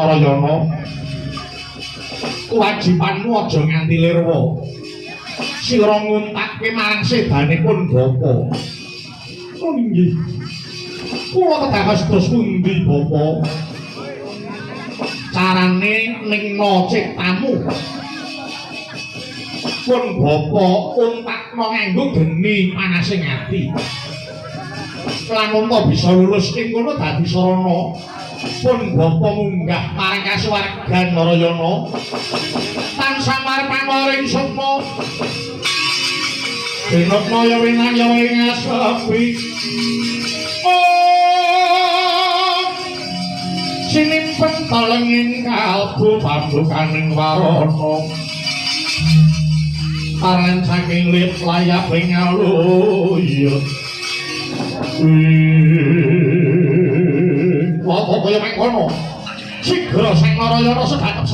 Narayana, kewajibanmu aja nganti lirwa. Sira nguntake marang sedanipun bapa. Oh inggih. Kula kedah kados pundi, Bapa? Carane ningna ciptamu. Pun bapa untakna nganggo geni panasing ati. Lan unta bisa lulus ing kono dadi sarana. Pun bapa munggah marang kasuwargan, Narayana. Tansah marep ing sukma. Dinokna ya winang ya ing asepi. Oh. Sinimpen telenging kalbu pambukaning warana. Paran saking lip layap ing aluya. Apa kaya mengkono? Sigra Sang Narayana sedatep.